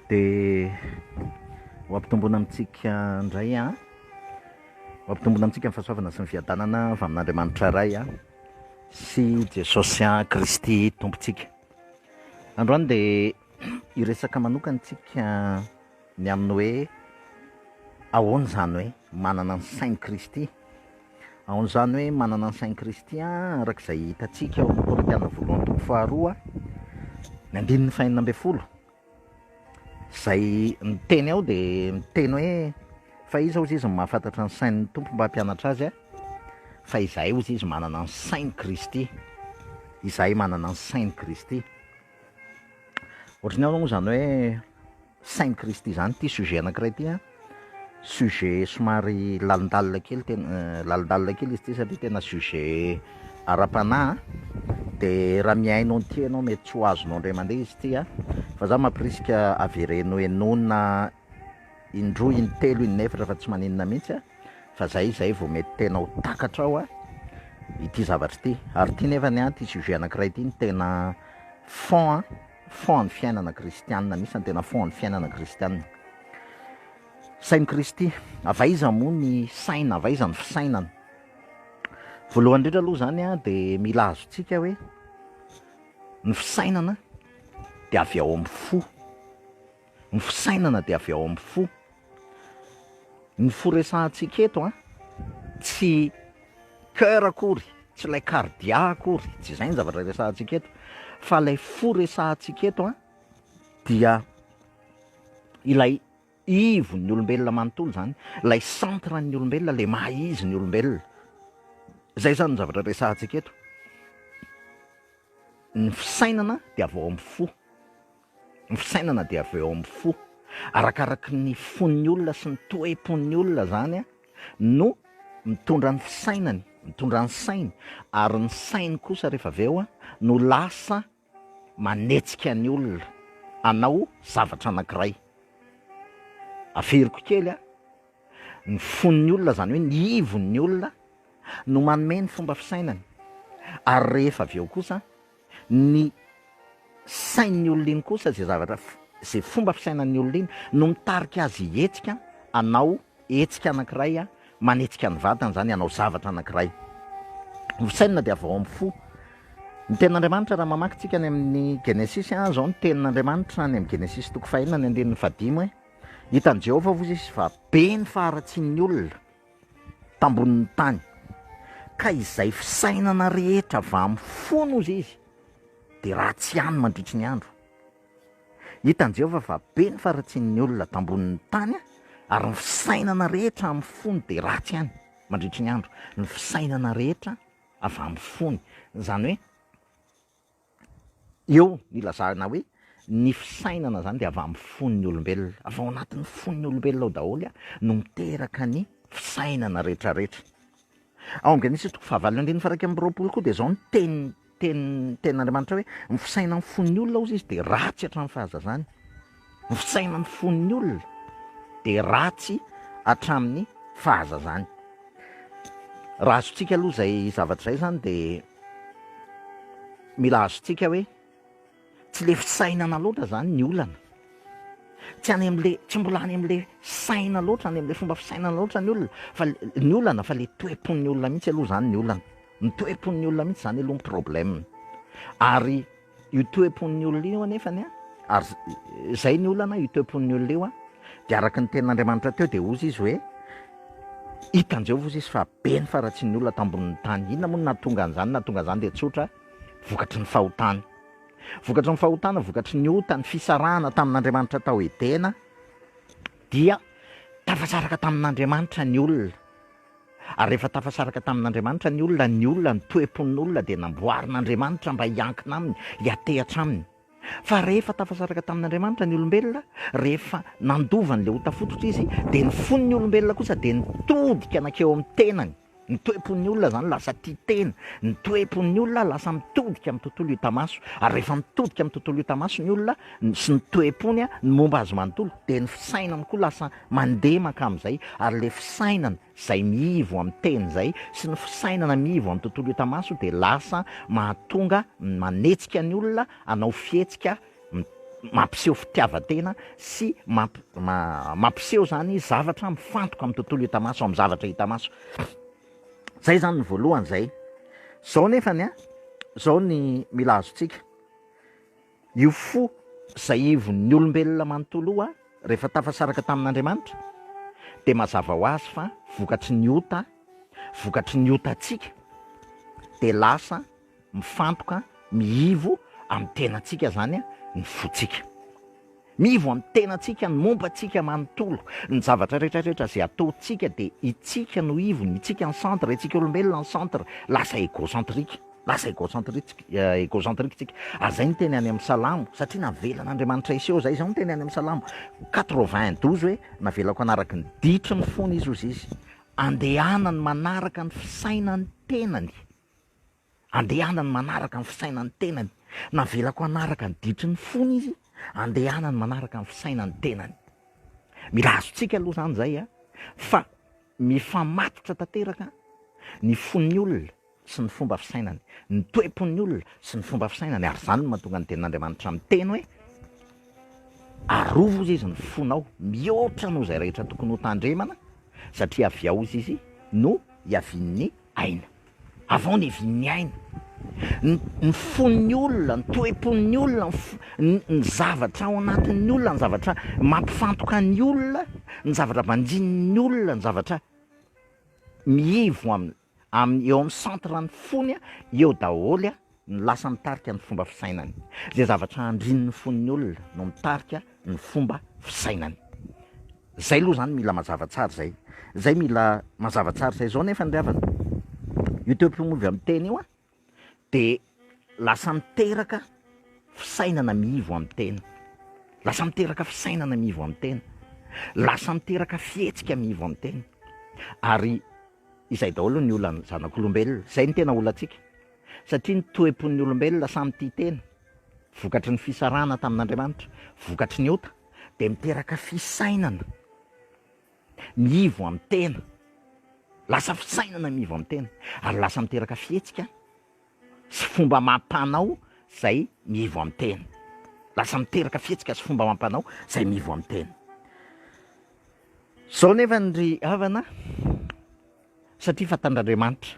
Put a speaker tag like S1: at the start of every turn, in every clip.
S1: Dia ho ampitomboina amintsika indray an, ho ampitomboina amintsika ny fahasoavana sy ny fiadanana avy amin'Andriamanitra Ray an, sy Jesosy Kristy Tompontsika. Androany dia hiresaka manokana isika ny amin'ny hoe ahoana izany hoe manana ny sain'i Kristy. Ahoana izany hoe manana ny sain'i Kristy araka izay hitantsika ao amin'ny Korintiana voalohany toko faharoa, ny andininy fahenina ambin'ny folo. Izay miteny ao dia miteny hoe fa iza hozy izy no mahafantatra ny sain'ny Tompo mba hampianatra azy fa izahay hozy izy manana ny sain'i Kristy. Izahay manana ny sain'i Kristy. Ohatran'ny ahoana moa izany hoe sain'i Kristy izany ity sujet anankiray ity an, sujet somary lalindalina kely tena lalindalina kely izy ity satria tena sujet ara-panahy an, de raha mihaino an'ity ianao mety tsy ho azonao indray mandeha izy ity an, fa za mampirisika avereno henoina indroa, intelo, inefatra fa tsy maninona mihitsy an. Fa zay izay vao mety tena ho takatrao a ity zavatra ity. Ary ity nefany an, ity sujet anankiray ity no tena fond an, fond ny fiainana kristianina, anisan'ny tena fond ny fiainana kristianina. Sain'i Kristy, avy aiza moa ny saina, avy aiza ny fisainana? Voalohany indrindra aloha izany an, dia mila azontsika hoe ny fisainana dia avy ao amin'ny fo. Ny fisainana dia avy ao amin'ny fo. Ny fo resahantsika eto an, tsy cœur akory, tsy ilay cardia akory, tsy izay ny zavatra resahantsika eto, fa ilay fo resahantsika eto an, dia ilay ivon'ny olombelona manontolo izany, ilay centre an'ny olombelona, ilay maha izy ny olombelona. Izay izany ny zavatra resahantsika eto. Ny fisainana dia avy ao amin'ny fo. Ny fisainana dia avy eo amin'ny fo. Arakaraky ny fon'ny olona sy ny toe-pon'ny olona izany no mitondra ny fisainany, mitondra ny sainy, ary ny sainy kosa rehefa avy eo no lasa manetsika ny olona hanao zavatra anankiray. Averiko kely an, ny fon'ny olona izany hoe ny ivon'ny olona no manome ny fomba fisainany, ary rehefa avy eo kosa Ny sain'ny olona iny kosa, izay zavatra, izay fomba fisainan'ny olona iny no mitarika azy hihetsika hanao hetsika anankiray, manetsika ny vatany izany hanao zavatra anankiray. Ny fisainana dia avy ao amin'ny fo. Ny tenin'Andriamanitra raha mamaky tsika any amin'ny Genesisy, izao ny tenin'Andriamanitra any amin'ny Genesisy toko fahenina ny andininy fahadimy hoe, Hitan'i Jehovah hozy izy fa be ny faharatsian'ny olona, tambonin'ny tany, ka izay fisainana rehetra avy amin'ny fony, hozy izy, dia ratsy ihany mandritry ny andro. Hitan'i Jehovah fa be ny faharatsian'ny olona tambonin'ny tany, ary ny fisainana rehetra amin'ny fony dia ratsy ihany mandritry ny andro. Ny fisainana rehetra avy amin'ny fony. Izany hoe, Eo ny ilazana hoe ny fisainana izany dia avy amin'ny fon'ny olombelona, avy ao anatin'ny fon'ny olombelona ao daholo no miteraka ny fisainana rehetrarehetra. Ao amin'ny Genesisy toko fahavalo andininy faha 21 koa dia izao ny teny teny tenin'Andriamanitra hoe ny fisainan'ny fon'ny olona hozy izy dia ratsy hatramin'ny fahazazany. Ny fisainan'ny fon'ny olona dia ratsy hatramin'ny fahazazany. Raha azontsika aloha izay zavatra izay izany dia Mila azontsika hoe tsy le fisainana loatra zany ny olana. Tsy any amle, tsy mbola any amle saina loatra, any amle fomba fisainana loatra ny olona fa ny olana fa le toe-pon'ny olona mihitsy aloha zany ny olana. Ny toe-pon'ny olona mihitsy zany aloha ny problème. Ary Io toe-pon'ny olona io anefany an, ary izay ny olana, io toe-pon'ny olona io an, dia araka ny tenin'Andriamanitra teo dia hozy izy hoe, hitan'i Jehovah hozy izy fa be ny faharatsian'ny olona tambonin'ny tany. Inona moa no nahatonga an'izany? Nahatonga an'izany dia tsotra, vokatry ny fahotana. Vokatry ny fahotana, vokatry ny ota, ny fisarahana tamin'Andriamanitra tao Edena, dia tafasaraka tamin'Andriamanitra ny olona. Ary rehefa tafasaraka tamin'Andriamanitra ny olona, ny olona, ny toe-pon'olona dia namboarin'Andriamanitra mba hiankina aminy, hiatehatra aminy. Fa rehefa tafasaraka tamin'Andriamanitra ny olombelona, rehefa nandova an'ilay ota fototra izy, dia ny fon'ny olombelona kosa dia nitodika nankeo amin'ny tenany. Ny toe-pon'ny olona izany lasa tia tena, ny toe-pon'ny olona lasa mitodika amin'ny tontolo hita maso. Ary rehefa mitodika amin'ny tontolo hita maso ny olona, sy ny toe-pony, ny momba azy manontolo, dia ny fisainany koa lasa mandeha mankamin'izay, ary ilay fisainana izay miivo amin'ny teny izay sy ny fisainana miivo amin'ny tontolo hita maso dia lasa mahatonga manetsika ny olona hanao fihetsika mampiseho fitiavan-tena sy mamp- mampiseho zany zavatra mifantoka amin'ny tontolo hita maso, amin'ny zavatra hita maso. Zay zany ny voalohany zay. Zao nefany an, zao ny mila azontsika, io fo zay ivon'ny olombelona manontolo io an, rehefa tafasaraka tamin'Andriamanitra dia mazava ho azy fa vokatry ny ota, vokatry ny otantsika dia lasa mifantoka miivo amin'ny tenantsika zany ny fontsika. Miivo amin'ny tenantsika ny momba antsika manontolo. Ny zavatra rehetra rehetra izay ataontsika dia itsika no ivony, itsika ny centre, itsika olombelona ny centre. Lasa egocentrique, lasa egocentrique, egocentrique tsika. Ary izay no teny any amin'ny Salamo, satria navelan'Andriamanitra hiseho izay, izao no teny any amin'ny Salamo 92 hoe, navelako hanaraka ny ditry ny fony izy hozy izy, andehanany manaraka ny fisainan'ny tenany. Andehanany manaraka ny fisainan'ny tenany. Navelako hanaraka ny ditry ny fony izy, andehanany manaraka ny fisainan'ny tenany. Mila azontsika aloha izany izay a, fa mifamatotra tanteraka ny fon'ny olona sy ny fomba fisainany, ny toe-pon'ny olona sy ny fomba fisainany, ary izany no mahatonga ny tenin'Andriamanitra miteny hoe, arovy hozy izy ny fonao mihoatra noho izay rehetra tokony hotandremana, satria avy ao hozy izy no hiavian'ny aina. Avy ao ny hevin'ny aina. Ny ny fon'ny olona, ny toe-pon'ny olona, ny f- ny ny zavatra ao anatin'ny olona, ny zavatra mampifantoka ny olona, ny zavatra banjinin'ny olona, ny zavatra miivo am- amin'ny eo amin'ny centre ny fony, eo daholo no lasa mitarika ny fomba fisainany. Izay zavatra andrin'ny fon'ny olona no mitarika ny fomba fisainany. Zay aloha zany mila mazava tsara zay. Zay mila mazava tsara zay. Zao nefa ry havana, io toe-po avy amin'ny teny io an, de lasa miteraka fisainana miivo amin'ny tena. Lasa miteraka fisainana miivo amin'ny tena. Lasa miteraka fihetsika miivo amin'ny tena. Ary izay daholo ny olan'ny zanak'olombelona. Zay no tena olantsika. Satria ny toe-pon'ny olombelona samy tia tena, vokatry ny fisarahana tamin'Andriamanitra, vokatry ny ota, dia miteraka fisainana miivo amin'ny tena. Lasa fisainana miivo amin'ny tena, ary lasa miteraka fihetsika sy fomba amam-panao izay miivo amin'ny tena. Lasa miteraka fihetsika sy fomba amam-panao izay miivo amin'ny tena. Izao nefa ry havana, satria fantan'Andriamanitra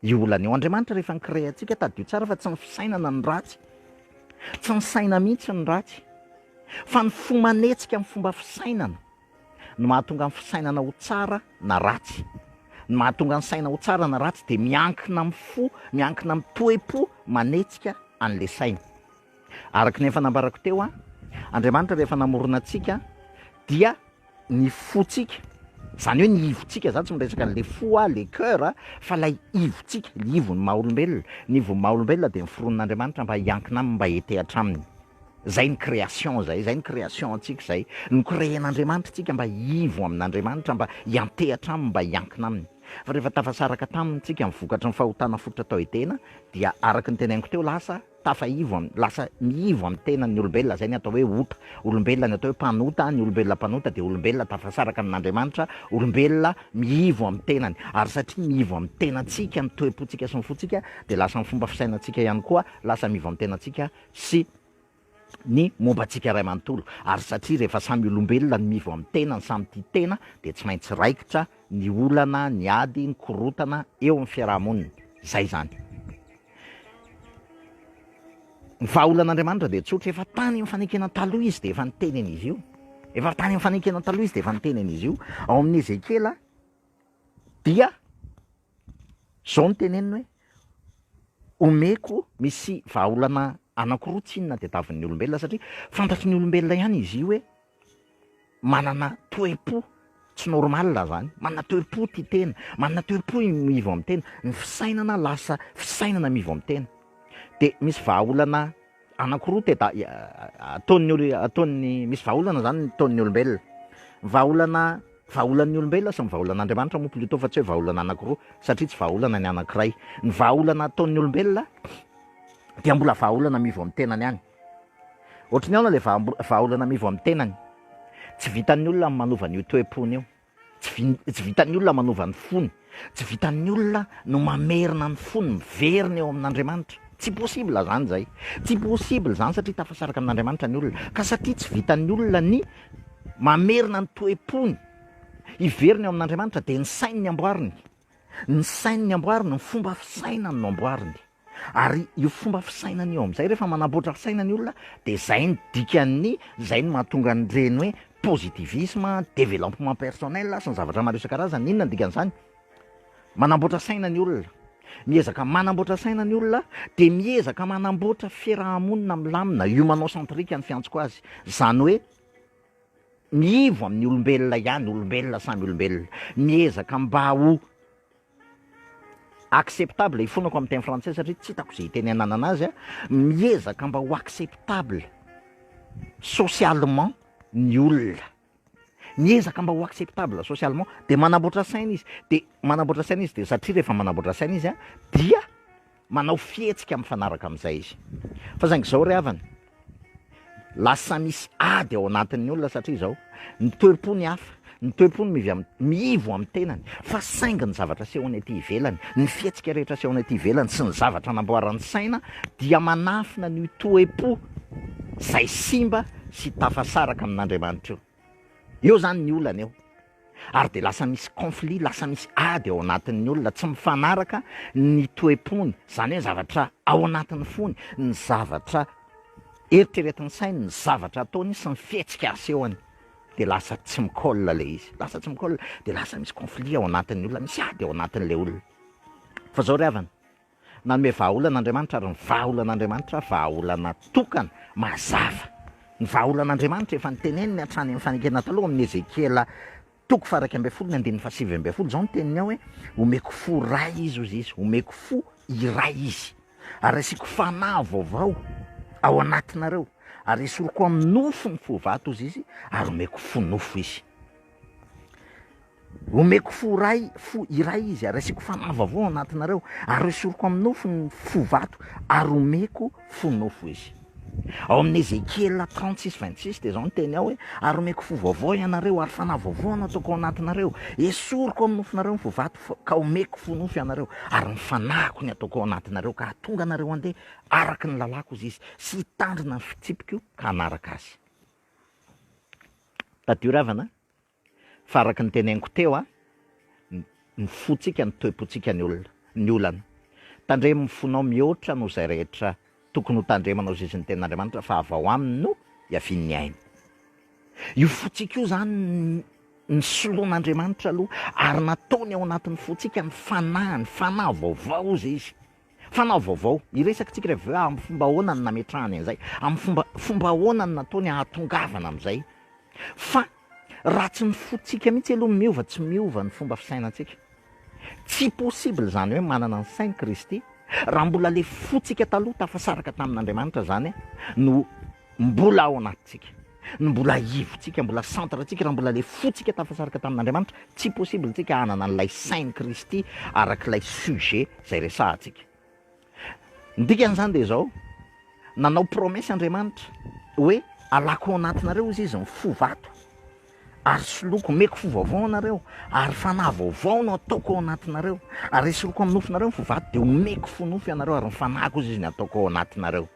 S1: Io olana io. Andriamanitra rehefa ni-créer antsika, tadidio tsara fa tsy ny fisainana no ratsy, tsy ny saina mihitsy no ratsy, fa ny fo manetsika amin'ny fomba fisainana no mahatonga ny fisainana ho tsara na ratsy. Ny mahatonga ny saina ho tsara na ratsy dia miankina amin'ny fo, miankina amin'ny toe-po manetsika an'ilay saina. Araka ny efa nambarako teo, Andriamanitra rehefa namorona antsika dia ny fontsika, izany hoe ny ivontsika, za tsy miresaka an'le fo aho, le coeur a, fa ilay ivontsika, ny ivon'ny maha olombelona, ny ivon'ny maha olombelona dia noforonin'Andriamanitra mba hiankina aminy, mba hitehatra aminy, zay ny création zay, zay ny création antsika zay, no-créer-n'Andriamanitra tsika mba hiivo amin'Andriamanitra, mba hiantehatra aminy, mba hiankina aminy, fa rehefa tafasaraka taminy tsika, ny vokatry ny fahotana fototra tao Edena dia araka ny teneniko teo lasa Tafaivo am, lasa miivo amin'ny tenany ny olombelona, zay ny atao hoe ota. Olombelona ny atao hoe mpanota, ny olombelona mpanota dia olombelona tafasaraka amin'Andriamanitra, olombelona miivo amin'ny tenany. Ary satria miivo amin'ny tenantsika ny toe-pontsika sy ny fontsika dia lasa ny fomba fisainantsika ihany koa lasa miivo amin'ny tenantsika sy ny momba antsika iray manontolo. Ary satria rehefa samy olombelona no miivo amin'ny tenany, samy tia tena dia tsy maintsy raikitra ny olana, ny ady, ny korontana eo amin'ny fiaraha-monina. Zay izany. Ny vahaolan'Andriamanitra dia tsotra, efa tany amin'ny fanekena taloha izy dia efa niteny an'izy io. Efa tany amin'ny fanekena taloha izy dia efa niteny an'izy io. Ao amin'ny Ezekiela dia zao no teneniny hoe omeko misy vahaolana anankiroa tsinona tadiavin'ny olombelona satria fantatry ny olombelona ihany izy io hoe manana toe-po tsy normal zany, manana toe-po tia tena, manana toe-po miivo amin'ny tena, ny fisainana lasa fisainana miivo amin'ny tena. De misy vahaolana anankiroa teda ataon'ny olo ataon'ny misy vahaolana zany ataon'ny olombelona. Vahaolana vahaolan'ny olombelona sy ny vahaolan'Andriamanitra moa plutôt fa tsy hoe vahaolana anankiroa satria tsy vahaolana ny anankiray. Ny vahaolana ataon'ny olombelona dia mbola vahaolana miivo amin'ny tenany ihany. Ohatry ny ahoana ilay vahaolana miivo amin'ny tenany? Tsy vitan'ny olona ny manova an'io toe-pony io. Tsy tsy vitan'ny olona manova ny fony. Tsy vitan'ny olona no mamerina ny fony miverina eo amin'Andriamanitra. Tsy possible zany zay. Tsy possible zany satria tafasaraka amin'Andriamanitra ny olona. Ka satria tsy vitan'ny olona ny mamerina ny toe-pony hiverina eo amin'Andriamanitra dia ny sainy ny amboariny. Ny sainy ny amboariny, ny fomba fisainany no amboariny. Ary io fomba fisainana io amin'izay rehefa manamboatra fisainana ny olona dia zay ny dikan'ny, zay no mahatonga an'ireny hoe positivisme, développement personnel sy ny zavatra maro isan-karazany. Inona ny dikan'izany? Manamboatra saina ny olona. Miezaka manamboatra saina ny olona dia miezaka manamboatra fiaraha-monina milamina, humanocentrique ny fiantsoko azy. Izany hoe miivo amin'ny olombelona ihany, olombelona samy olombelona. Miezaka mba ho acceptable, ifonako amin'ny teny frantsay satria tsy hitako izay hitenenanana azy, miezaka mba ho acceptable socialement ny olona. Miezaka mba ho acceptable socialement dia manamboatra saina izy, dia manamboatra saina izy dia satria rehefa manamboatra saina izy dia manao fihetsika mifanaraka amin'izay izy. Fa saingy izao ry havana, lasa misy ady ao anatin'ny olona satria izao, ny toe-pony hafa, ny toe-pony mivy am-, miivo amin'ny tenany, fa saingy ny zavatra asehony aty ivelany, ny fihetsika rehetra asehony aty ivelany sy ny zavatra namboaran'ny saina dia manafina an'io toe-po izay simba sy tafasaraka amin'Andriamanitra io. Eo izany ny olana eo. Ary dia lasa misy conflit, lasa misy ady ao anatin'ny olona, tsy mifanaraka ny toe-pony, izany hoe ny zavatra ao anatin'ny fony, ny zavatra eritreretin'ny sainy, ny zavatra ataony sy ny fihetsika asehony. Dia lasa tsy mi-colle ilay izy, lasa tsy mi-colle, dia lasa misy conflit ao anatin'ny olona, misy ady ao anatin'ilay olona. Fa izao ry havana, Nanome vahaolana Andriamanitra ary ny vahaolan'Andriamanitra vahaolana tokana, mazava. Ny vahaolan'Andriamanitra efa noteneniny hatrany amin'ny fanekena taloha amin'ny Ezekiela toko faha-11 ny andininy faha-19, izao ny teniny ao hoe, Omeko fo iray izy, hozy izy, omeko fo iray izy, ary asiako fanahy vaovao ao anatinareo, ary esoriko amin'ny nofo ny fo vato, hozy izy, ary omeko fo nofo izy. Omeko fo iray, fo iray izy, ary asiako fanahy vaovao ao anatinareo, ary hoesoriko amin'ny nofo ny fo vato, ary omeko fo nofo izy. Ao amin'ny Ezekiela 36, 26 dia izao ny teny ao hoe, ary omeko fo vaovao ianareo, ary fanahy vaovao no ataoko ao anatinareo, esoriko amin'ny nofonareo ny fo vato, ka omeko fo nofo ianareo, ary ny fanahiko ny ataoko ao anatinareo, ka hahatonga anareo handeha araka ny lalàko, hozy izy, sy hitandrina ny fitsipiko ka hanaraka azy. Tadidio ry havana, Fa araka ny teneniko teo a, ny fontsika, ny toe-pontsika ny olona, ny olana. Tandremo ny fonao mihoatra noho izay rehetra tokony ho tandremanao izay izy ny tenin'Andriamanitra fa avy ao aminy no iavian'ny aina. Io fontsika io izany nisoloan'Andriamanitra aloha ary nataony ao anatin'ny fontsika ny fanahiny, fanahy vaovao hozy izy. Fanahy vaovao. Hiresaka tsika rehefa avy eo amin'ny fomba ahoana no nametrahany an'izay, amin'ny fomba fomba ahoana no nataony hahatongavana amin'izay. Fa raha tsy ny fontsika mihitsy aloha miova, tsy miova ny fomba fisainantsika. Tsy possible izany hoe manana ny sain'i Kristy raha mbola le fontsika taloha tafasaraka tamin'Andriamanitra izany no mbola ao anatintsika, no mbola ivontsika, mbola centre-ntsika, raha mbola le fontsika tafasaraka tamin'Andriamanitra, tsy possible tsika hanana an'ilay sain'i Kristy arak'ilay sujet izay resahantsika. Ny dikan'izany dia izao, nanao promesse Andriamanitra hoe alako ao anatinareo hozy izy ny fo vato ary soloiko, omeko fo vaovao anareo ary fanahy vaovao no ataoko ao anatinareo ary esoriko amin'ny nofonareo ny fo vato dia omeko fo nofo ianareo ary ny fanahiko hozy izy ny ataoko ao anatinareo.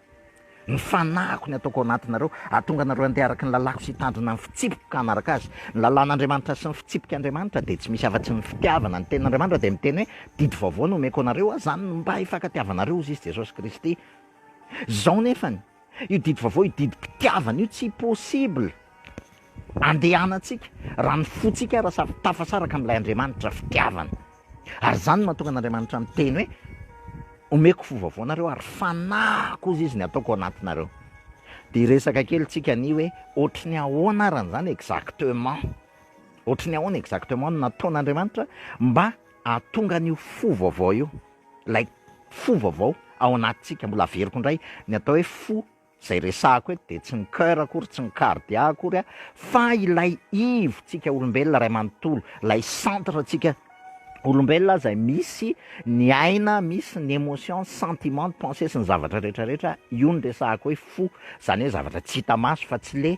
S1: Ny fanahiko ny ataoko ao anatinareo, hahatonga anareo handeha araka ny lalàko sy hitandrina ny fitsipiko ka hanaraka azy. Ny lalàn'Andriamanitra sy ny fitsipik'Andriamanitra dia tsy misy afa-tsy ny fitiavana. Ny tenin'Andriamanitra dia miteny hoe, Didy vaovao no omeko anareo, izany no mba hifankatiavanareo, hozy Izy Jesosy Kristy. Izao nefany, io didy vaovao, io didim-pitiavana io tsy possible andehanantsika raha ny fontsika ara tafasaraka amin'ilay Andriamanitra fitiavana. Ary izany no mahatonga an'Andriamanitra miteny hoe, Omeko fo vaovao nareo ary fanahiko hozy izy ny ataoko ao anatinareo. Dia hiresaka kely tsika anio hoe ohatry ny ahoana arany izany exactement, ohatry ny ahoana exactement no nataon'Andriamanitra mba hahatonga an'io fo vaovao io, ilay fo vaovao ao anatintsika, mbola averiko indray ny atao hoe fo Izay resahako eto dia tsy ny coeur akory, tsy ny cardia akory fa ilay ivontsika olombelona iray manontolo, ilay centre ntsika olombelona izay misy ny aina, misy ny émotion, sentiment, ny pensée sy ny zavatra rehetra rehetra, io no resahako hoe fo, izany hoe zavatra tsy hita maso fa tsy le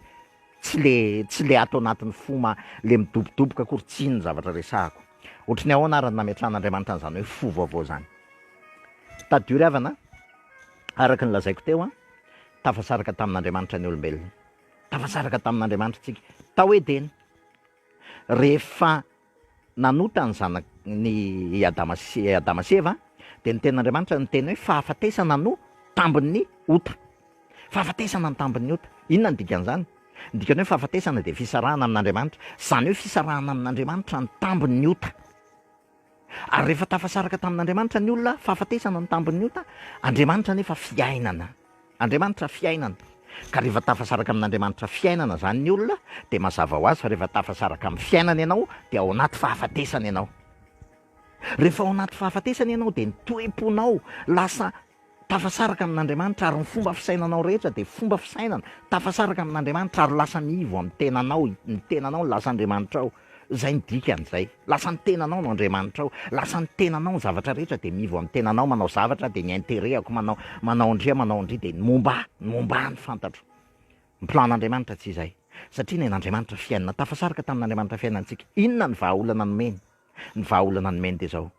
S1: tsy le tsy le ato anatin'ny fo ma le midobodoboka akory, tsy iny ny zavatra resahako. Ohatry ny ahoana ary ny nametrahan'Andriamanitra an'izany hoe fo vaovao izany? Tadidio ry havana a! Araka ny lazaiko teo an, tafasaraka tamin'Andriamanitra ny olombelona. Tafasaraka tamin'Andriamanitra tsika tao Edena. Rehefa nanota ny zanak ny i Adama sy Adama sy Eva dia ny tenin'Andriamanitra niteny hoe fahafatesana no tambin'ny ota. Fahafatesana no tambin'ny ota. Inona ny dikan'izany? Ny dikan'ny hoe fahafatesana dia fisarahana amin'Andriamanitra. Izany hoe fisarahana amin'Andriamanitra ny tambin'ny ota. Ary rehefa tafasaraka tamin'Andriamanitra ny olona, fahafatesana no tambin'ny ota, Andriamanitra anefa fiainana. Andriamanitra fiainana. Ka rehefa tafasaraka amin'Andriamanitra fiainana izany ny olona, dia mazava ho azy fa rehefa tafasaraka amin'ny fiainana ianao, dia ao anaty fahafatesana ianao. Rehefa ao anaty fahafatesana ianao, dia ny toe-ponao lasa Tafasaraka amin'Andriamanitra ary ny fomba fisainanao rehetra dia fomba fisainana tafasaraka amin'Andriamanitra ary lasa miivo amin'ny tenanao, ny tenanao no lasa Andriamanitrao. Izay ny dikan'izay. Lasa ny tenanao no Andriamanitrao. Lasa ny tenanao ny zavatra rehetra dia miivo amin'ny tenanao, manao zavatra dia ny intérêt-ako, manao manao an-dry manao an-dry dia ny momba ahy, ny momba ahy no fantatro. Ny plan-n'Andriamanitra tsy izay. Satria nen'Andriamanitra fiainana. Tafasaraka tamin'Andriamanitra fiainantsika. Inona ny vahaolana nomeny? Ny vahaolana nomeny dia izao.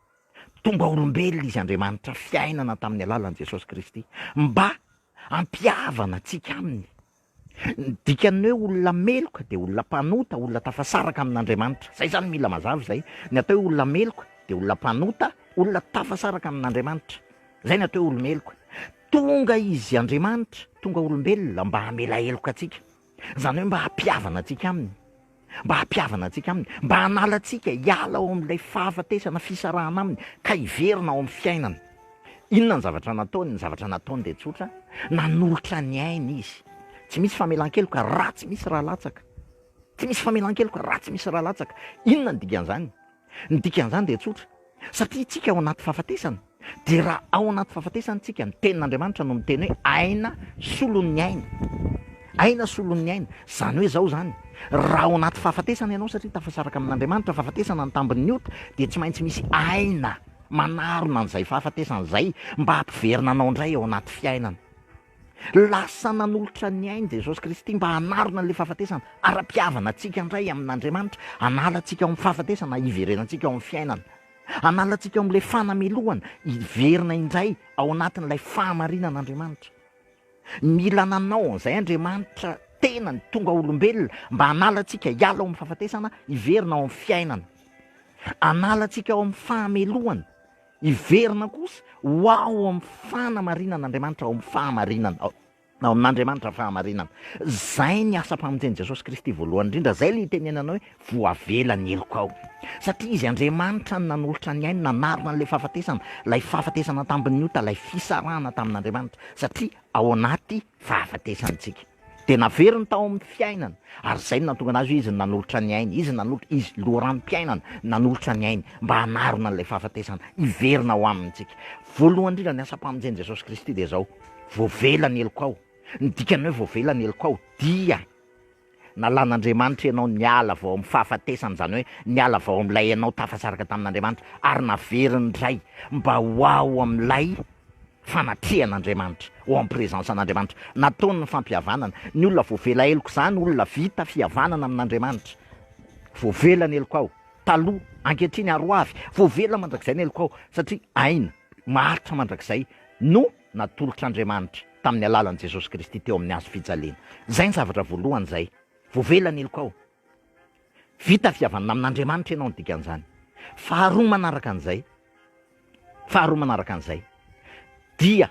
S1: Tonga olombelona Izy Andriamanitra fiainana tamin'ny alalan'i Jesosy Kristy mba hampihavana antsika Aminy. Ny dikan'ny hoe olona meloka dia olona mpanota, olona tafasaraka amin'Andriamanitra. Izay izany mila mazava izay. Ny atao hoe olona meloka dia olona mpanota, olona tafasaraka amin'Andriamanitra. Izay ny atao hoe olo-meloka. Tonga Izy Andriamanitra, tonga olombelona mba hamela heloka antsika. Izany hoe mba hampihavana antsika Aminy. Mba hampihavana antsika Aminy, mba hanala antsika hiala ao amin'ilay fahafatesana, fisarahana Aminy, ka hiverina ao amin'ny fiainana. Inona ny zavatra nataony? Ny zavatra nataony dia tsotra, nanolotra ny ainy Izy. Tsy misy famelan-keloka raha tsy misy ra latsaka. Tsy misy famelan-keloka raha tsy misy ra latsaka. Inona ny dikan'izany? Ny dikan'izany dia tsotra, satria isika ao anaty fahafatesana, dia raha ao anaty fahafatesana isika, ny tenin'Andriamanitra no miteny hoe aina solon'ny aina, aina solon'ny aina, izany hoe izao izany, raha ao anaty fahafatesana ianao satria tafasaraka amin'Andriamanitra, fahafatesana ny tambin'ny ota, dia tsy maintsy misy aina manarona an'izay fahafatesana izay mba hampiverina anao indray ao anaty fiainana. Lasa nanolotra ny ainy Jesosy Kristy mba hanarona an'ilay fahafatesana, ara-pihavana antsika indray amin'Andriamanitra, hanala antsika ao amin'ny fahafatesana, hiverenantsika ao amin'ny fiainana. Hanala antsika ao amin'ilay fanamelohana, hiverina indray ao anatin'ilay fahamarinan'Andriamanitra. Mila nanao an'izay Andriamanitra tenany tonga olombelona mba hanala antsika hiala ao amin'ny fahafatesana, hiverina ao amin'ny fiainana. Hanala antsika ao amin'ny fahamelohana, Hiverina kosa ho ao amin'ny fanamarinan'Andriamanitra, ao amin'ny fahamarinana, ao amin'Andriamanitra fahamarinana. Izay ny asam-pamonjen'i Jesosy Kristy voalohany indrindra, izay ilay itenenana hoe voavela ny helokao. Satria Izy Andriamanitra no nanolotra ny ainy, nanarona an'ilay fahafatesana, ilay fahafatesana tambin'ny ota, ilay fisarahana tamin'Andriamanitra, satria ao anaty fahafatesana isika. Dia naveriny tao amin'ny fiainana, ary izay no nahatonga anazy hoe izy no nanolotra ny ainy, izy nanolotra, izy loharanom-piainana, nanolotra ny ainy mba hanarona an'ilay fahafatesana, hiverina ao aminy tsika. Voalohany indrindra ny asam-pamonjen'i Jesosy Kristy dia izao, voavela ny helokao. Ny dikan'ny hoe voavela ny helokao dia nalan'Andriamanitra ianao niala avy ao amin'ny fahafatesana, izany hoe niala avy ao amin'ilay ianao tafasaraka tamin'Andriamanitra, ary naveriny indray mba ho ao amin'ilay fanatrehan'Andriamanitra, ao amin'ny présence an'Andriamanitra. Nataony ny fampihavanana. Ny olona voavela heloka izany, olona vita fihavanana amin'Andriamanitra. Voavela ny helokao, taloha, ankehitriny ary ho avy. Voavela mandrakizay ny helokao, satria aina maharitra mandrakizay no natolotr'Andriamanitra tamin'ny alalan'i Jesosy Kristy teo amin'ny hazo fijaliana. Izay ny zavatra voalohany izay. Voavela ny helokao. Vita fihavanana amin'Andriamanitra ianao ny dikan'izany. Faharoa manaraka an'izay, Faharoa manaraka an'izay, dia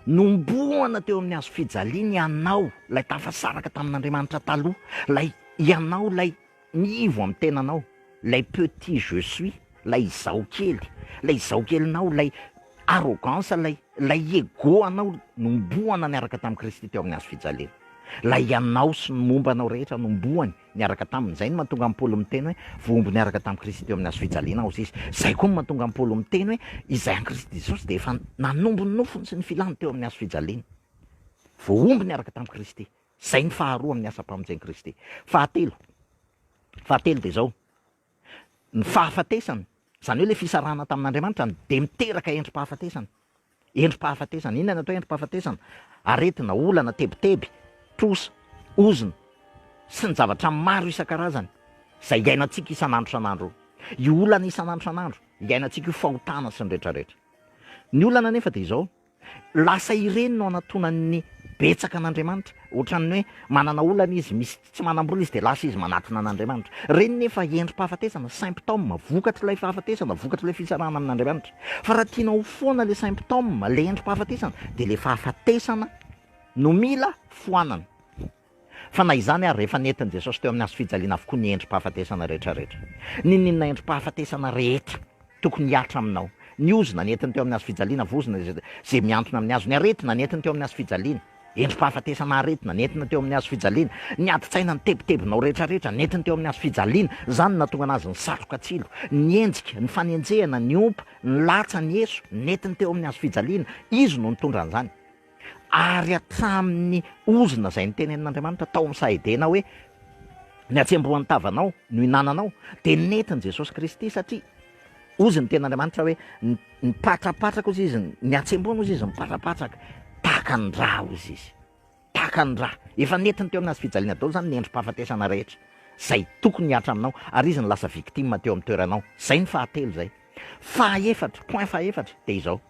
S1: nombohana teo amin'ny hazo fijaliana ianao, ilay tafasaraka tamin'Andriamanitra taloha, ilay ianao ilay miivo amin'ny tenanao, ilay petit je suis, ilay izaho kely, ilay izaho kelinao, ilay arrogance, ilay ilay ego anao nombohana niaraka tamin'i Kristy teo amin'ny hazo fijaliana. Ilay ianao sy ny momba anao rehetra nombohany niaraka taminy. Izay no mahatonga an'i Paoly miteny hoe, Voahombo niaraka tamin'i Kristy teo amin'ny hazo fijaliana aho, hozy izy. Izay koa no mahatonga an'i Paoly miteny hoe, Izay an'i Kristy Jesosy dia efa nanombo ny nofony sy ny filany teo amin'ny hazo fijaliana. Voahombo niaraka tamin'i Kristy. Izay ny faharoa amin'ny asam-pamonjen'i Kristy. Fahatelo, fahatelo dia izao, ny fahafatesana, izany hoe ilay fisarahana tamin'Andriamanitra dia miteraka endri-pahafatesana. Endri-pahafatesana. Inona no atao hoe endri-pahafatesana? Aretina, olana, tebiteby, trosa, ozona, sy ny zavatra maro isan-karazany izay iainantsika isan'andro isan'andro io. Io olana isan'andro isan'andro iainantsika io, fahotana sy ny rehetrarehetra. Ny olana anefa dia izao, Lasa ireny no anatonan'ny betsaka an'Andriamanitra. Ohatran'ny hoe manana olana izy, misy tsy manam-bola izy dia lasa izy manatona an'Andriamanitra. Ireny nefa endri-pahafatesana, symptôme, vokatr'ilay fahafatesana, vokatr'ilay fisarahana amin'Andriamanitra. Fa raha tianao ho foana ilay symptôme, ilay endri-pahafatesana, dia ilay fahafatesana no mila foanana. Fa na izany ary, efa nentin'i Jesosy teo amin'ny hazo fijaliana avokoa ny endri-pahafatesana rehetrarehetra. N'inon'inona endri-pahafatesana rehetra tokony hihatra aminao. Ny ozona nentiny teo amin'ny hazo fijaliana, vozona izay mihantona amin'ny hazo. Ny aretina nentiny teo amin'ny hazo fijaliana, endri-pahafatesana aretina nentina teo amin'ny hazo fijaliana. Ny adin-tsaina, ny tebitebinao rehetrarehetra nentiny teo amin'ny hazo fijaliana. Izany no nahatonga an'azy nisatroka tsilo. Ny enjika, ny fanenjehana, ny ompa, ny latsa, ny eso, nentiny teo amin'ny hazo fijaliana. Izy no nitondra an'izany. Ary hatramin'ny ozona izay notenenin'Andriamanitra tao amin'ny saha Edena hoe, Ny hatsembohan'ny tavanao no hinananao, dia nentin'i Jesosy Kristy, satria hozy ny tenin'Andriamanitra hoe, Nipatrapatraka hozy izy, ny hatsembohana hozy izy nipatrapatraka, tahaka ny ra hozy izy. Tahaka ny ra. Efa nentiny teo amin'ny hazo fijaliana daholo izany ny endri-pahafatesana rehetra, izay tokony hihatra aminao, ary izy no lasa victime teo amin'ny toeranao. Izay ny fahatelo izay. Fahaefatra, point fahaefatra, dia izao.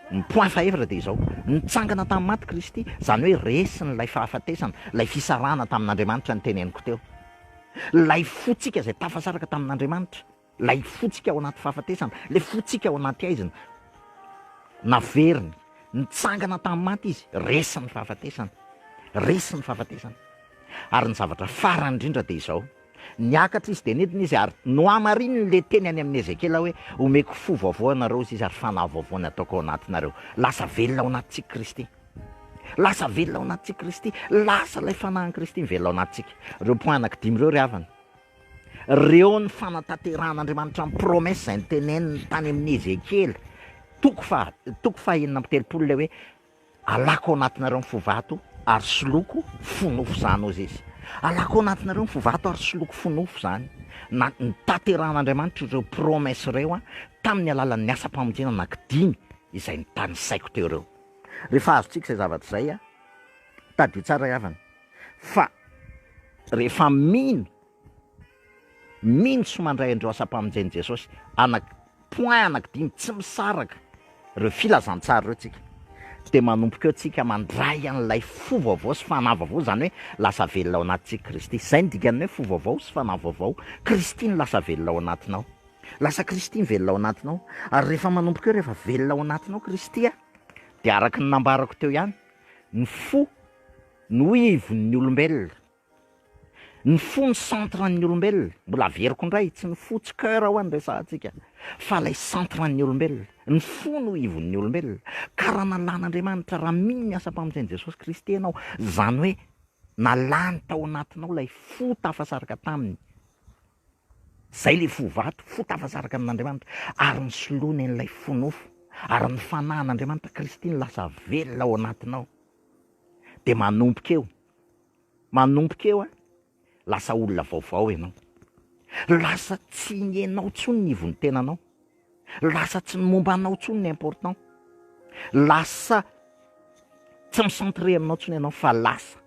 S1: Ny point fahefatra dia izao, nitsangana tamin'ny maty Kristy, izany hoe resiny ilay fahafatesana, ilay fisarahana tamin'Andriamanitra noteneniko teo. Ilay fontsika izay tafasaraka tamin'Andriamanitra, ilay fontsika ao anaty fahafatesana, ilay fontsika ao anaty haizina, naveriny, nitsangana tamin'ny maty Izy, resy ny fahafatesana, resy ny fahafatesana. Ary ny zavatra farany indrindra dia izao, Niakatra izy dia nidina izy ary nohamarininy ilay teny any amin'i Ezekiela hoe, Omeko fo vaovao ianareo, hozy izy, ary fanahy vaovao no ataoko ao anatinareo. Lasa velona ao anatintsika Kristy. Lasa velona ao anatintsika Kristy. Lasa ilay fanahin'i Kristy mivelona ao anatintsika. Ireo point anankidimy ireo ry havana, ireo ny fanatanterahan'Andriamanitra ny promesse izay noteneniny tany amin'i Ezekiela, toko faha, toko faha 36 ilay hoe, Alako ao anatinareo ny fo vato ary soloko fo nofo izany, hozy izy. Alako ao anatinareo ny fo vato ary soloko fo nofo izany. Na, notanterahan'Andriamanitra ireo promesse ireo tamin'ny alalan'ny asam-pamonjena anankidimy izay notanisaiko teo ireo. Rehefa azontsika izay zavatra izay, tadidio tsara ry havana, fa rehefa mino, Mino sy mandray an'ireo asam-pamonjen'i Jesosy, anak, point anankidimy tsy misaraka ireo filazantsara ireo tsika, dia manomboka eo tsika mandray an'ilay fo vaovao sy fanahy vaovao, izany hoe lasa velona ao anatintsika Kristy. Izay no dikan'ny hoe fo vaovao sy fanahy vaovao. Kristy no lasa velona ao anatinao. Lasa Kristy mivelona ao anatinao. Ary rehefa manomboka eo, rehefa velona ao anatinao Kristy, dia araka ny nambarako teo ihany, ny fo no ivon'ny olombelona. Ny fo no centre an'ny olombelona, mbola averiko indray, tsy ny fo, tsy coeur hoa no resahantsika, fa ilay centre an'ny olombelona, ny fo no ivon'ny olombelona, ka raha nalan'Andriamanitra, raha mino ny asam-pamonjen'i Jesosy Kristy ianao, izany hoe nalany tao anatinao ilay fo tafasaraka taminy, izay ilay fo vato, fo tafasaraka amin'Andriamanitra, ary nisoloany an'ilay fo nofo, ary ny fanahin'Andriamanitra Kristy no lasa velona ao anatinao, dia manomboka eo. Manomboka eo an, lasa olona vaovao ianao. Lasa tsy ny enao intsony ny ivon'ny tenanao. Lasa tsy ny momba anao intsony ny important. Lasa tsy mi-centrer aminao intsony ianao fa lasa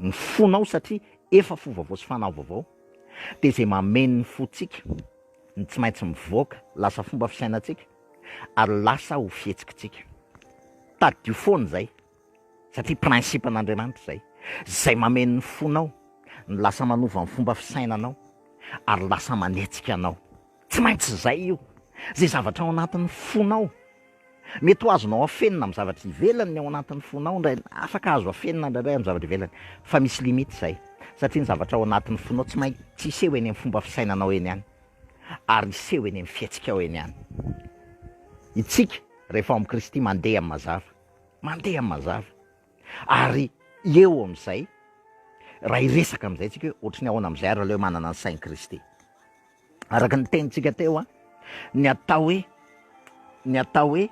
S1: ny fonao satria efa fo vaovao sy fanahy vaovao dia izay mameno ny fontsika ny tsy maintsy mivoaka, lasa fomba fisainantsika ary lasa ho fihetsikitsika. Tadidio foana izay. Satria principe an'Andriamanitra izay. Izay mameno ny fonao no lasa manova ny fomba fisainanao ary lasa manetsika anao. Tsy maintsy izay io. Izay zavatra ao anatin'ny fonao. Mety ho azonao afenina amin'ny zavatra ivelany ny ao anatin'ny fonao indray, afaka azo afenina indraindray amin'ny zavatra ivelany, fa misy limite izay. Satria ny zavatra ao anatin'ny fonao tsy maintsy hiseho eny amin'ny fomba fisainanao eny ihany, ary hiseho eny amin'ny fihetsikao eny ihany. Itsika rehefa ao amin'i Kristy mandeha amin'ny mazava. Mandeha mazava. Ary eo amin'izay, raha hiresaka amin'izay tsika hoe ohatry ny ahoana amin'izay ary aleo manana ny sain'i Kristy. Araka ny tenintsika teo an, ny atao hoe, ny atao hoe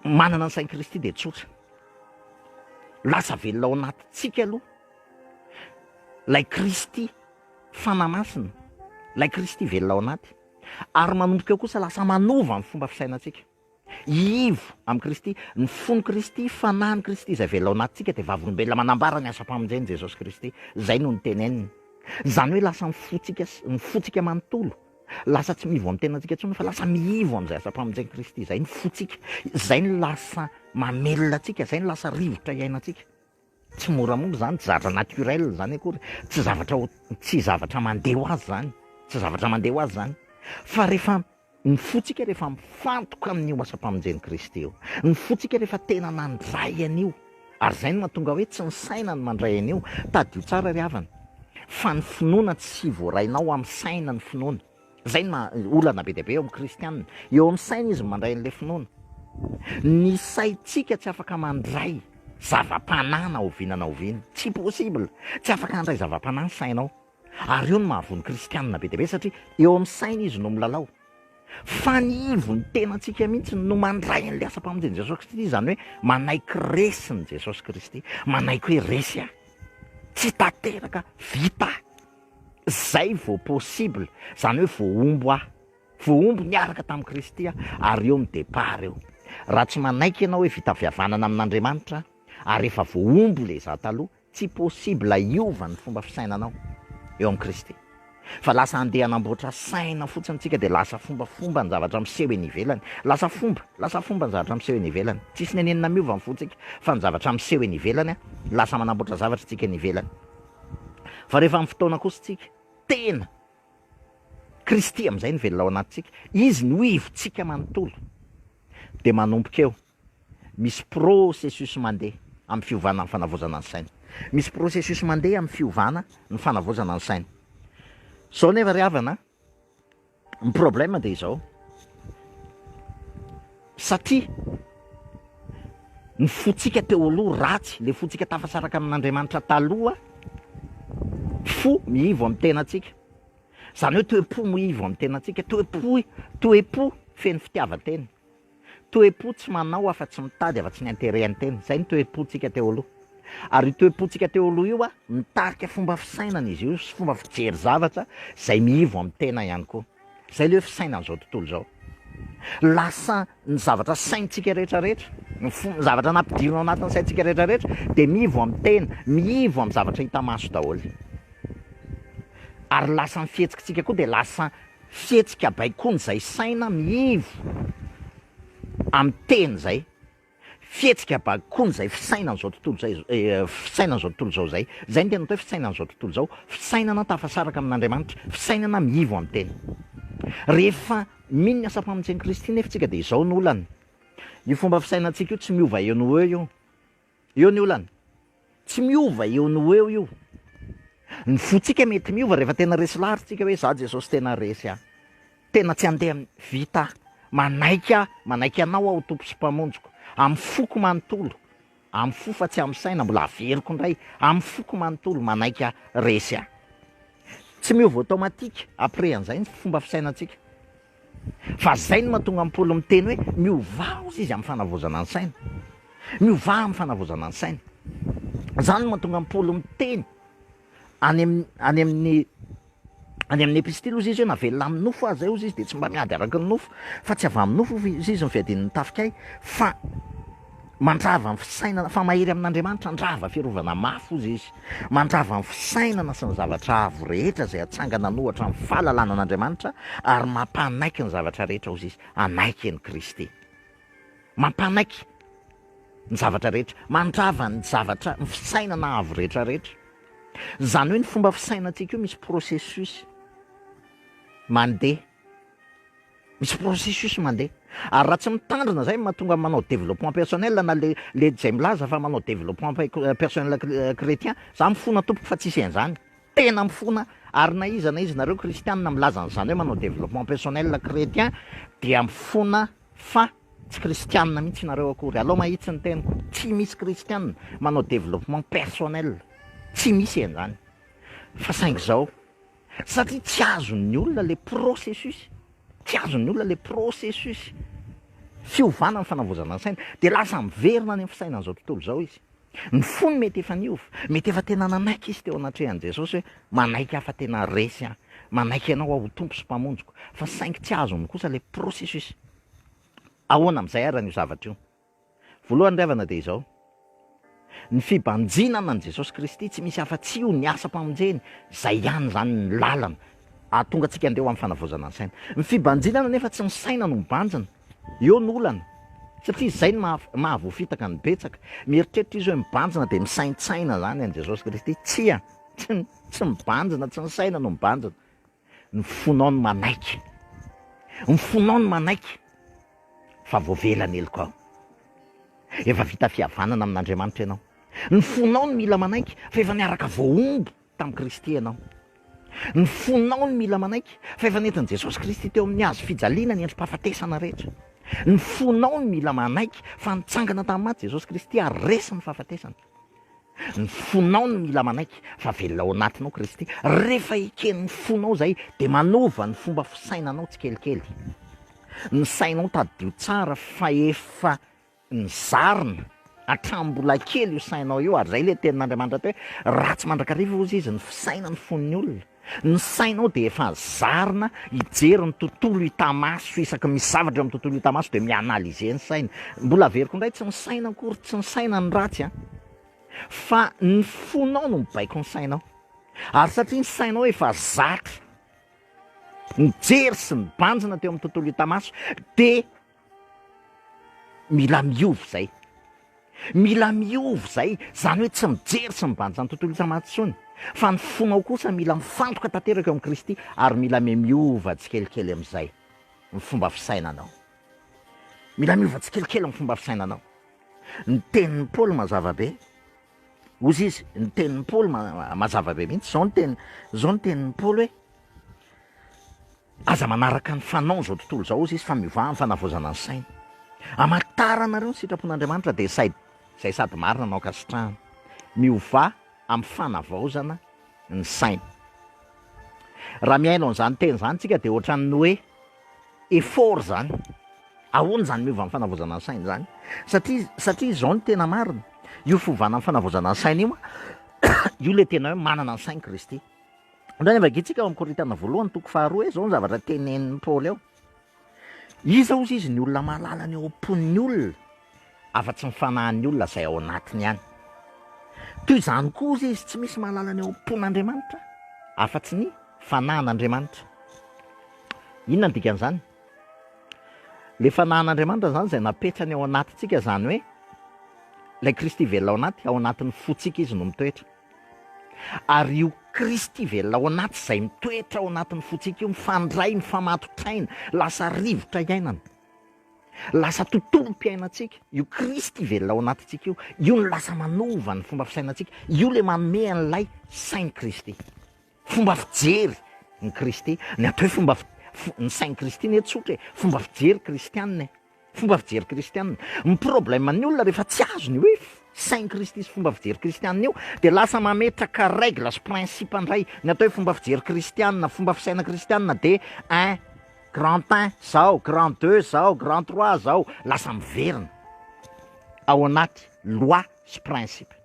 S1: manana ny sain'i Kristy dia tsotra. Lasa velona ao anatintsika aloha ilay Kristy Fanahy Masina, ilay Kristy velona ao anaty. Ary manomboka eo kosa lasa manova ny fomba fisainantsika. Ivo amin'i Kristy, ny fon'i Kristy, fanahin'i Kristy izay velona ao anatintsika dia vavolombelona manambara ny asam-pamonjen'i Jesosy Kristy. Izay no noteneniny. Izany hoe lasa ny fontsika, ny fontsika manontolo. Lasa tsy miivo amin'ny tenantsika intsony fa lasa miivo amin'izay asam-pamonjen'i Kristy izay ny fontsika. Izay no lasa mamelona antsika, izay no lasa rivotra iainantsika. Tsy moramora izany, tsy zavatra naturel izany akory, tsy zavatra tsy zavatra mandeha ho azy izany, tsy zavatra mandeha ho azy izany. Fa rehefa ny fontsika rehefa mifantoka amin'io asam-pamonjen'i Kristy io, ny fontsika rehefa tena nandray an'io, ary izay no mahatonga hoe tsy ny saina no mandray an'io, tadidio tsara ry havana, fa ny finoana tsy voarainao amin'ny saina ny finoana. Izay no maha olana be dia be eo amin'ny kristiana. Eo amin'ny saina izy no mandray an'ilay finoana. Ny saintsika tsy afaka mandray zava-panahy na oviana na oviana. Tsy possible. Tsy afaka handray zava-panahy ny sainao. Ary io no mahavoa ny kristianina be dia be satria eo amin'ny saina izy no milalao. Fa ny ivon'ny tenantsika mihitsy no mandray an'ilay asam-pamonjen'i Jesosy Kristy, izany hoe manaiky resin'i Jesosy Kristy, manaiky hoe resy aho, tsy tanteraka, vita aho. Zay vao possible, izany hoe voahombo aho. Voahombo niaraka tamin'i Kristy aho, ary eo ny départ eo. Raha tsy manaiky ianao hoe vita fihavanana amin'Andriamanitra aho, ary efa voahombo ilay izaho taloha, Tsy possible hiova ny fomba fisainanao eo amin'i Kristy. Fa lasa handeha hanamboatra saina fotsiny tsika dia lasa fombafomba ny zavatra miseho eny ivelany. Lasa fomba, lasa fomba ny zavatra miseho eny ivelany. Tsisy nenenina miova ny fontsika fa ny zavatra miseho eny ivelany lasa manamboatra zavatra tsika eny ivelany. Fa rehefa amin'ny fotoana kosa tsika tena Kristy amin'izay no velona ao anatintsika, Izy no ivontsika manontolo dia manomboka eo. Misy processus mandeha amin'ny fiovana ny fanavaozana ny saina. Misy processus mandeha amin'ny fiovana ny fanavaozana ny saina. Zao nefa ry havana, ny problème dia izao, satria ny fontsika teo aloha ratsy, le fontsika tafasaraka amin'Andriamanitra taloha, fo miivo amin'ny tenantsika. Izany hoe toe-po miivo amin'ny tenantsika, toe-po, toe-po feno fitiavan-tena. Toe-po tsy manao afa-tsy mitady afa-tsy ny intérêt an'ny tena. Izay ny toe-pontsika teo aloha. Ary io toe-pontsika teo aloha io mitarika fomba fisainana izy io sy fomba fijery zavatra izay miivo amin'ny tena ihany koa. Izay ilay hoe fisainan'izao tontolo izao. Lasa ny zavatra saintsika rehetra rehetra, ny fo- ny zavatra nampidirina ao anatin'ny saintsika rehetra rehetra dia miivo amin'ny tena, miivo amin'ny zavatra hita maso daholo. Ary lasa ny fihetsikitsika koa dia lasa Fihetsika baikoana izay saina miivo amin'ny teny izay. Fihetsika baikoana izay fisainan'izao tontolo izay, fisainan'izao tontolo izao izay. Izay no tena atao hoe fisainan'izao tontolo izao. Fisainana tafasaraka amin'Andriamanitra. Fisainana miivo amin'ny teny. Rehefa mino ny asam-pamonjen'i Kristy nefa isika dia izao no olana. Io fomba fisainantsika io tsy miova eo no ho eo io. Eo ny olana. Tsy miova eo no ho eo io. Ny fontsika mety miova rehefa tena resy lahatra tsika hoe za Jesosy tena resy aho. Tena tsy handeha amin'ny vita aho. Manaiky aho, manaiky anao aho ho Tompo sy Mpamonjiko. Amin'ny foko manontolo. Amin'ny fo fa tsy amin'ny saina, mbola averiko indray. Amin'ny foko manontolo, manaiky aho, resy aho. Tsy miova automatique après an'izay ny fomba fisainantsika. Fa zay no mahatonga an'i Paoly miteny hoe miovà ozy izy amin'ny fanavaozana ny saina. Miovà amin'ny fanavaozana ny saina. Zany no mahatonga an'i Paoly miteny any amin'ny any amin'ny any amin'ny epistily ozy izy hoe na velona amin'ny nofo aza ozy izy dia tsy mba miady araka ny nofo fa tsy avy amin'ny nofo ozy izy ny fiadian'ny tafikay fa mandrava ny fisainana fa mahery amin'Andriamanitra handrava fiarovana mafy ozy izy. Mandrava ny fisainana sy ny zavatra avo rehetra izay atsangana an'ohatra amin'ny fahalalana an'Andriamanitra ary mampanaiky ny zavatra rehetra, hozy izy, hanaiky an'i Kristy. Mampanaiky ny zavatra rehetra, mandrava ny zavatra, ny fisainana avo rehetra rehetra. Izany hoe ny fomba fisainantsika io misy processus mandeha. Misy processus mandeha. Ary raha tsy mitandrina zay mahatonga manao développement personnel na le le zay milaza fa manao développement personnel chrétien, za mifona tompoko fa tsisy an'izany. Tena mifona ary na iza na iza nareo kristianina milaza an'izany hoe manao développement personnel chrétien dia mifona fa tsy kristianina mihitsy nareo akory. Alao mahitsy ny teniko, tsy misy kristianina manao développement personnel, tsy misy an'izany. Fa saingy zao, Satria tsy azon'ny olona le processus, tsy azon'ny olona le processus fiovana ny fanavaozana ny saina, dia lasa miverina any amin'ny fisainan'izao tontolo izao izy. Ny fony mety efa niova, mety efa tena nanaiky izy teo anatrehan'i Jesosy hoe manaiky aho fa tena resy aho, manaiky anao aho ho Tompo sy Mpamonjiko, fa saingy tsy azony kosa le processus. Ahoana amin'izay ary an'io zavatra io? Voalohany ry havana dia izao, ny fibanjinana an'i Jesosy Kristy tsy misy afa-tsy io ny asam-pamonjeny, izay ihany izany ny lalana. Hahatonga antsika handeha ho amin'ny fanavaozana ny saina. Ny fibanjinana anefa tsy ny saina no mibanjina. Eo no olana. Satria izay no maha mahavoafitaka ny betsaka. Mieritreritra izy hoe mibanjina dia misaintsaina izany an'i Jesosy Kristy. Tsia, tsy tsy mibanjina, tsy ny saina no mibanjina. Ny fonao no manaiky. Ny fonao no manaiky fa voavela ny helokao. Efa vita fihavanana amin'Andriamanitra ianao. Ny fonao no mila manaiky fa efa niaraka voahombo tamin'i Kristy ianao. Ny fonao no mila manaiky fa efa nentin'i Jesosy Kristy teo amin'ny hazo fijaliana ny endri-pahafatesana rehetra. Ny fonao no mila manaiky fa nitsangana tamin'ny maty Jesosy Kristy ary resy ny fahafatesana. Ny fonao no mila manaiky fa velona ao anatinao Kristy. Rehefa eken'ny fonao izay dia manova ny fomba fisainanao tsikelikely. Ny sainao tadidio tsara fa efa nizarina hatramin'ny mbola kely io sainao io ary izay ilay tenin'Andriamanitra teo hoe ratsy mandrakariva hozy izy ny fisainan'ny fon'ny olona. Ny sainao dia efa zarina hijery ny tontolo hita maso, isaky ny misy zavatra eo amin'ny tontolo hita maso dia mi-analyser ny saina. Mbola averiko indray, tsy ny saina akory, tsy ny saina no ratsy an! Fa ny fonao no mibaiko ny sainao. Ary satria ny sainao efa zatra nijery sy nibanjina teo amin'ny tontolo hita maso dia Mila miova izay. Mila miova izay, izany hoe tsy mijery sy mibanjina ny tontolo isa-maty intsony, fa ny fonao kosa mila mifantoka tanteraka eo amin'i Kristy ary mila miha-miova tsikelikely amin'izay ny fomba fisainanao. Mila miova tsikelikely ny fomba fisainanao. Ny tenin'i Paoly mazava be. Hozy izy, ny tenin'i Paoly mazava be mihitsy. Izao ny teny, izao ny tenin'i Paoly hoe, Aza manaraka ny fanao izao tontolo izao, hozy izy, fa miovà amin'ny fanavaozana ny saina. Hamantaranareo ny sitrapon'Andriamanitra dia izay izay sady marina no ankasitrahana. Miovà amin'ny fanavaozana ny saina. Raha mihaino an'izany teny izany tsika dia ohatran'ny hoe effort izany. Ahoana izany miova amin'ny fanavaozana ny saina izany? Satria satria izao no tena marina, io fiovana amin'ny fanavaozana ny saina io, io ilay tena hoe manana ny sain'i Kristy. Indray ny vakintsika ao amin'ny Korintiana voalohany toko faharoa hoe izao ny zavatra tenenin'i Paoly ao. Iza hozy izy ny olona mahalala ny ao am-pon'ny olona afa-tsy ny fanahin'ny olona izay ao anatiny ihany. Toy izany koa hozy izy tsy misy mahalala ny ao am-pon'Andriamanitra afa-tsy ny fanahin'Andriamanitra. Inona ny dikan'izany? Le fanahin'Andriamanitra izany izay napetrany ao anatintsika izany hoe ilay Kristy velona ao anaty, ao anatin'ny fontsika izy no mitoetra. Ary io Kristy velona ao anaty izay mitoetra ao anatin'ny fontsika io, mifandray, mifamatotraina, lasa rivotra iainana, lasa tontolom-piainantsika, io Kristy velona ao anatintsika io, io no lasa manova ny fomba fisainantsika, io ilay manome an'ilay sain'i Kristy. Fomba fijery ny Kristy, ny atao hoe fomba, ny sain'i Kristy anie tsotra e, fomba fijery kristianina e. Fomba fijery kristianina. Ny problème ny olona rehefa tsy azony io hoe sain'i Kristy sy fomba fijery kristianina io dia lasa mametraka règle sy principe indray. Ny atao hoe fomba fijery kristianina, fomba fisaina kristianina dia un, grand un zao, grand deux zao, grand trois zao. Lasa miverina ao anaty loi sy principe.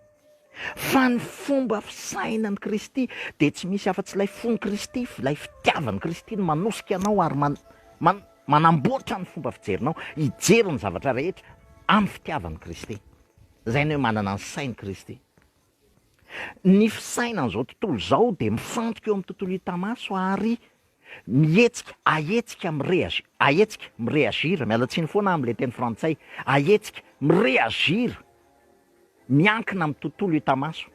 S1: Fa ny fomba fisainan'i Kristy dia tsy misy afa-tsy ilay fon'i Kristy, ilay fitiavan'i Kristy no manosika anao ary man, man, manamboatra ny fomba fijerinao hijery ny zavatra rehetra amin'ny fitiavan'i Kristy. Izay ny hoe manana ny sain'i Kristy. Ny fisainan'izao tontolo izao dia mifantoka eo amin'ny tontolo hita maso ary mihetsika, ahetsika, mi-reagir, ahetsika, mi-reagir, miala tsiny foana aho amin'ilay teny frantsay, ahetsika, mi-reagir. Miankina amin'ny tontolo hita maso.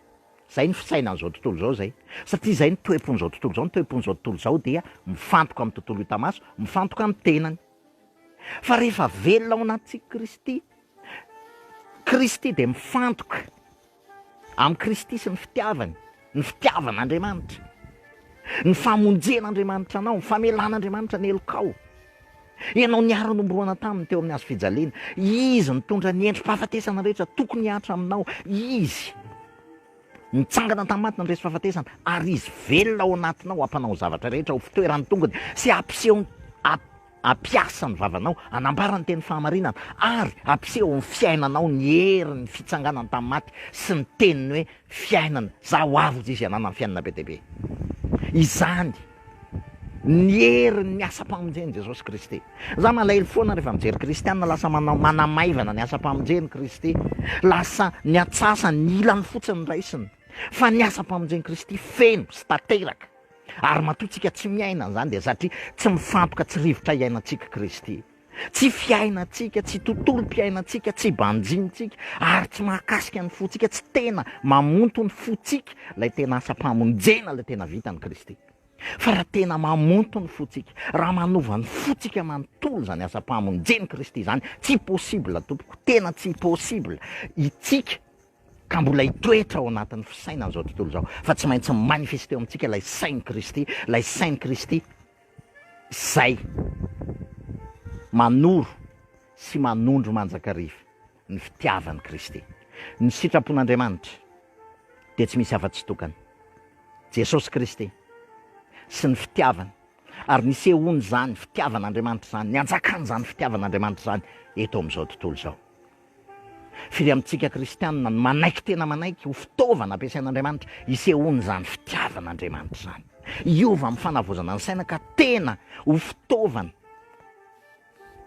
S1: Izay ny fisainan'izao tontolo izao izay. Satria izay ny toe-pon'izao tontolo izao, ny toe-pon'izao tontolo izao dia mifantoka amin'ny tontolo hita maso, mifantoka amin'ny tenany. Fa rehefa velona ao anatintsika Kristy, Kristy dia mifantoka amin'i Kristy sy ny fitiavany, ny fitiavan'Andriamanitra, ny famonjen'Andriamanitra anao, ny famelan'Andriamanitra ny helokao. Ianao niara-nombohana taminy teo amin'ny hazo fijaliana. Izy nitondra ny endri-pahafatesana rehetra tokony hihatra aminao. Izy nitsangana tamin'ny maty nandresy fahafatesana, ary Izy velona ao anatinao hampanao ny zavatra rehetra ho fitoeran'ny tongony sy hampiseho hampiasa ny vavanao hanambara ny teny fahamarinana ary hampiseho amin'ny fiainanao ny herin'ny fitsanganany tamin'ny maty sy ny teniny hoe fiainana, Izaho ho avy hoy Izy hanana ny fiainana be dia be. Izany. Ny herin'ny asam-pamonjen'i Jesosy Kristy. Za malahelo foana rehefa mijery kristiana lasa manao manamaivana ny asam-pamonjen'i Kristy. Lasa ny antsasany, ny ilany fotsiny no raisiny. Fa ny asam-pamonjen'i Kristy feno sy tanteraka. Ary matoa tsika tsy miaina an'izany dia satria tsy mifantoka tsy rivotra iainantsika Kristy. Tsy fiainantsika, tsy tontolom-piainantsika, tsy banjinintsika ary tsy mahakasika ny fontsika, tsy tena mamonto ny fontsika ilay tena asam-pamonjena ilay tena vitan'i Kristy. Fa raha tena mamonto ny fontsika, raha manova ny fontsika manontolo izany asam-pamonjen'i Kristy izany, tsy possible tompoko, tena tsy possible itsika ka mbola hitoetra ao anatin'ny fisainan'izao tontolo izao, fa tsy maintsy mi-manifester eo amintsika ilay sain'i Kristy, ilay sain'i Kristy izay manoro sy manondro mandrakariva ny fitiavan'i Kristy. Ny sitrapon'Andriamanitra dia tsy misy afa-tsy tokana, Jesosy Kristy sy ny fitiavany, ary nisehoan'izany fitiavan'Andriamanitra izany, nianjakan'izany fitiavan'Andriamanitra izany eto amin'izao tontolo izao. Firy amintsika kristianina no manaiky tena manaiky ho fitaovana ampiasain'Andriamanitra hisehoan'izany fitiavan'Andriamanitra izany? Hiova amin'ny fanavaozana ny saina ka tena ho fitaovana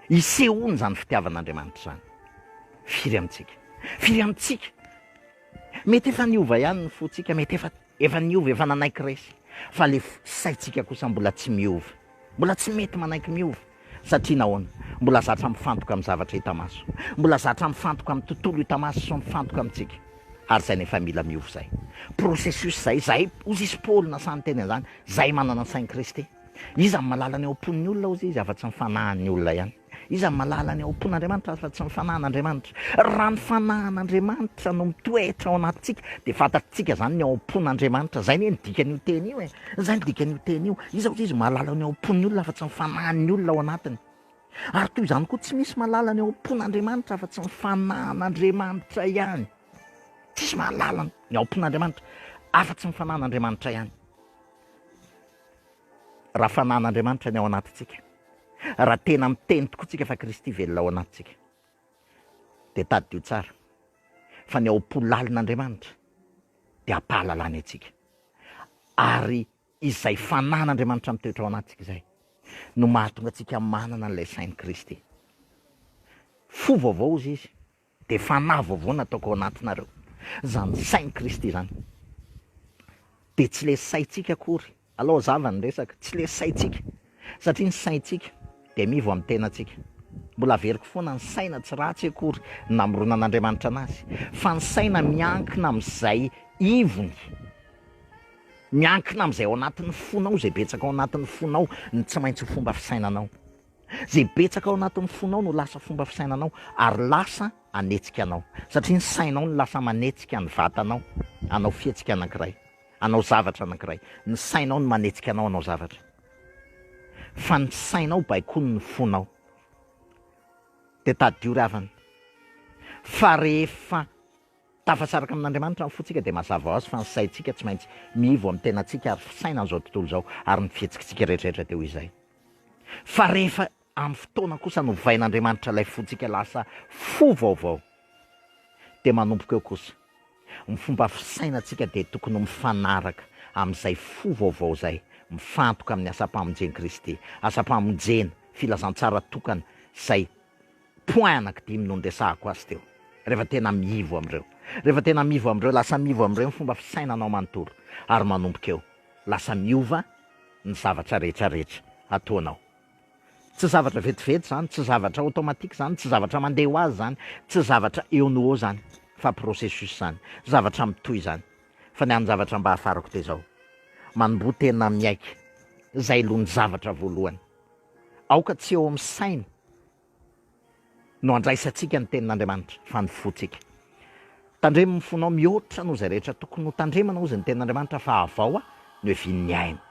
S1: hisehoan'izany fitiavan'Andriamanitra izany. Firy amintsika? Firy amintsika? Mety efa niova ihany ny fontsika, mety efa efa niova, efa nanaiky resy, fa le saintsika kosa mbola tsy miova, mbola tsy mety manaiky miova. Satria nahoana? Mbola zatra mifantoka amin'ny zavatra hita maso. Mbola zatra mifantoka amin'ny tontolo hita maso sy mifantoka amintsika. Ary izay nefa mila miova izay. Processus izay. Izay, hozy izy Paoly nasahy niteny an'izany, izay manana ny sain'i Kristy. Iza no mahalala ny ao am-pon'ny olona, hozy izy, afa-tsy ny fanahin'ny olona ihany. Iza no mahalala ny ao am-pon'Andriamanitra afa-tsy ny fanahin'Andriamanitra. Raha ny fanahin'Andriamanitra no mitoetra ao anatintsika, dia fantatsika izany ny ao am-pon'Andriamanitra. Izay anie ny dikan'io teny io e. Izay no dikan'io teny io. Iza hozy izy mahalala ny ao am-pon'ny olona afa-tsy ny fanahin'ny olona ao anatiny. Ary toy izany koa tsy misy mahalala ny ao am-pon'Andriamanitra afa-tsy ny fanahin'Andriamanitra ihany. Tsisy mahalala ny ao am-pon'Andriamanitra afa-tsy ny fanahin'Andriamanitra ihany. Raha fanahin'Andriamanitra ny ao anatintsika, raha tena miteny tokoa tsika fa Kristy velona ao anatintsika, dia tadidio tsara fa ny ao am-po lalin'Andriamanitra dia ampahalalany antsika. Ary izay fanan'Andriamanitra mitoetra ao anatintsika izay no mahatonga antsika manana an'ilay sain'i Kristy. Fo vaovao hozy izy, dia fanahy vaovao nataoko ao anatinareo. Izany sain'i Kristy izany. Dia tsy ilay saintsika akory, alao hazava ny resaka, tsy ilay saintsika, satria ny saintsika dia mivo amin'ny tenantsika. Mbola averiko foana, ny saina tsy ratsy akory ny namoronan'Andriamanitra anazy, fa ny saina miankina amin'izay ivony, miankina amin'izay ao anatin'ny fonao, izay betsaka ao anatin'ny fonao no tsy maintsy ho fomba fisainanao. Izay betsaka ao anatin'ny fonao no lasa fomba fisainanao ary lasa hanetsika anao. Satria ny sainao no lasa manetsika ny vatanao hanao fihetsika anankiray, hanao zavatra anankiray. Ny sainao no manetsika anao hanao zavatra. Fa ny sainao baikoiny ny fonao. Dia tadidio ry havana fa rehefa tafasaraka amin'Andriamanitra ny fontsika dia mazava ho azy fa ny saintsika tsy maintsy miivo amin'ny tenantsika ary fisainan'izao tontolo izao ary ny fihetsikitsika rehetrarehetra dia ho izay. Fa rehefa amin'ny fotoana kosa novain'Andriamanitra ilay fontsika lasa fo vaovao dia manomboka eo kosa ny fomba fisainantsika dia tokony ho mifanaraka amin'izay fo vaovao izay, mifantoka amin'ny asam-pamonjen'i Kristy, asam-pamonjena, filazantsara tokana izay point anankidimy no niresahako azy teo. Rehefa tena miivo amin'ireo, rehefa tena miivo amin'ireo, lasa miivo amin'ireo ny fomba fisainanao manontolo ary manomboka eo lasa miova ny zavatra rehetra rehetra ataonao. Tsy zavatra vetivety izany, tsy zavatra automatique izany, tsy zavatra mandeha ho azy izany, tsy zavatra eo no eo izany fa processus izany, zavatra mitohy izany. Fa ny hany zavatra mba hafarako dia izao, manomboha tena miaiky izay aloha ny zavatra voalohany. Aoka tsy eo amin'ny saina no andraisantsika ny tenin'Andriamanitra fa ny fontsika. Tandremo ny fonao mihoatra noho izay rehetra tokony ho tandremana hozy ny tenin'Andriamanitra fa havao no hevian'ny aina.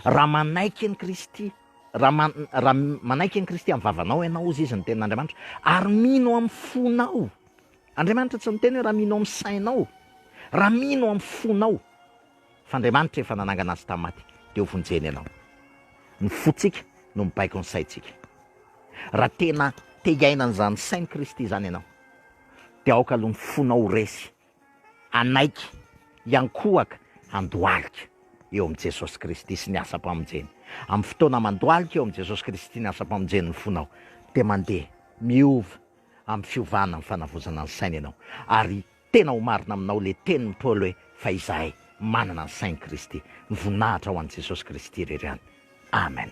S1: Raha manaiky an'i Kristy, raha man, raha manaiky an'i Kristy amin'ny vavanao ianao hozy izy ny tenin'Andriamanitra ary mino amin'ny fonao. Andriamanitra tsy miteny hoe raha mino amin'ny sainao, raha mino amin'ny fonao. Fa Andriamanitra efa nanangana azy tamin'ny maty, dia ho vonjeny ianao. Ny fontsika no mibaiko ny saintsika. Raha tena te hiaina an'izany sain'i Kristy izany ianao, dia aoka aloha ny fonao ho resy, hanaiky, hiankohoka, handohalika eo amin'i Jesosy Kristy sy ny asam-pamonjeny. Amin'ny fotoana mandohalika eo amin'i Jesosy Kristy ny asam-pamonjeny ny fonao, dia mandeha, miova amin'ny fiovana amin'ny fanavaozana ny saina ianao, ary Tena ho marina aminao le tenin'i Paoly hoe fa izahay Manana ny sain'i Kristy. Ny voninahitra ho an'i Jesosy Kristy irery ihany. Amen.